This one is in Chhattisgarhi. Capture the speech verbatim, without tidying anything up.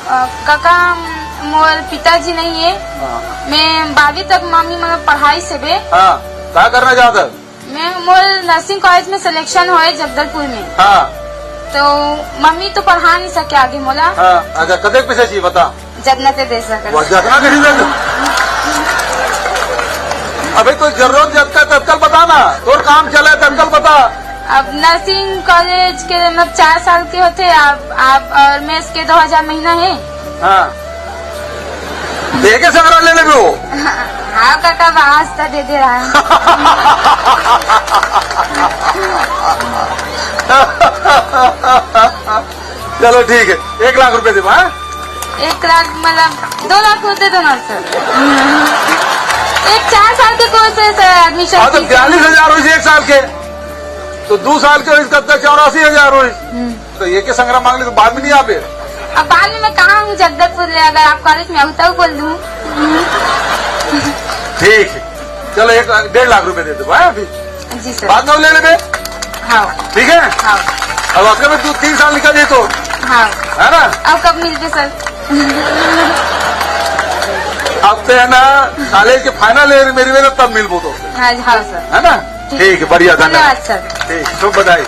अ, काका, मोर पिताजी नहीं है। हाँ। मैं बारहवीं तक मम्मी मतलब पढ़ाई से बे। हाँ, का करना चाहता? मैं, मोर नर्सिंग कॉलेज में सिलेक्शन होए जगदलपुर में। हाँ। तो मम्मी तो पढ़ा नहीं सके आगे मोला। हाँ, अच्छा, कतेक पैसा चाहिए बता? जतना ते दे सकत। वो जतना कहीं दे दो। अबे तो जरूरत जब का तत्काल बता ना, तोर काम चले तत्काल बता। अब नर्सिंग कॉलेज के मतलब चार साल के होते आप, आप और मेस के दो हजार महीना है। हाँ। दे के संग्रह ले लेबे हो। हाँ काका, आज तो दे दे रहा है। चलो ठीक है, एक लाख रुपए देबो, हाँ? एक लाख मतलब दो लाख होते तो ना सर। एक चार साल के कोर्स है सर, एडमिशन हाँ, तो फीस। बयालीस हजार होइस एक साल के, तो दो साल के होइस कत्ता, चौरासी हजार होइस। हम्म। तो ये के संग्रह मांग ले तो बाद में नहीं आवे। अब बाद में मैं कहाँ हूँ जगदलपुर ले, अगर आप कॉलेज में आऊँ तब बोल दूँ। ठीक है, चलो एक लाख, डेढ़ लाख रुपए दे दो, हाँ, अभी। जी सर। बाद में ले लेबे। हाँ। ठीक है? हाँ। अब आपके में दो तीन साल निकल जाए तो। हाँ। है ना? अब कब मिलते सर? अब तो है ना, कॉलेज के फाइनल ईयर मेरी में तब मिलबो तो। हाँ, हाँ सर। है ना? ठीक। ठीक है, बढ़िया, धन्यवाद। धन्यवाद सर। ठीक, शुभ बधाई।